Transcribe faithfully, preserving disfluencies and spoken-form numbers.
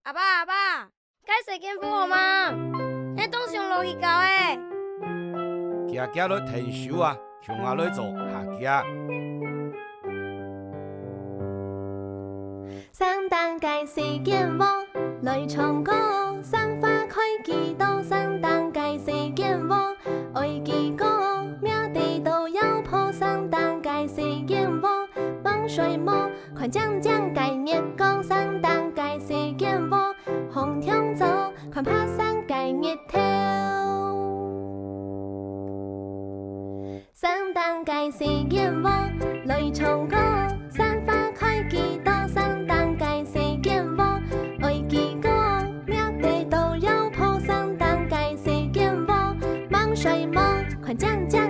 阿爸，阿爸，該洗件簿好無？𠊎當想落去搞欸。遽遽來𢯭手啊，共下來做下遽。聖誕个洗件簿，來唱歌，山花開幾多，聖誕个洗件簿，愛幾個，名地都要破，聖誕个洗件簿，吂睡目， 看靚靚个月光，聖誕个洗件簿，紅中早，看爬山个日頭。聖誕个洗件簿，來唱歌，山花開幾多，聖誕个洗件簿，愛幾個，名地都要破，聖誕个洗件簿，吂睡目，看靚靚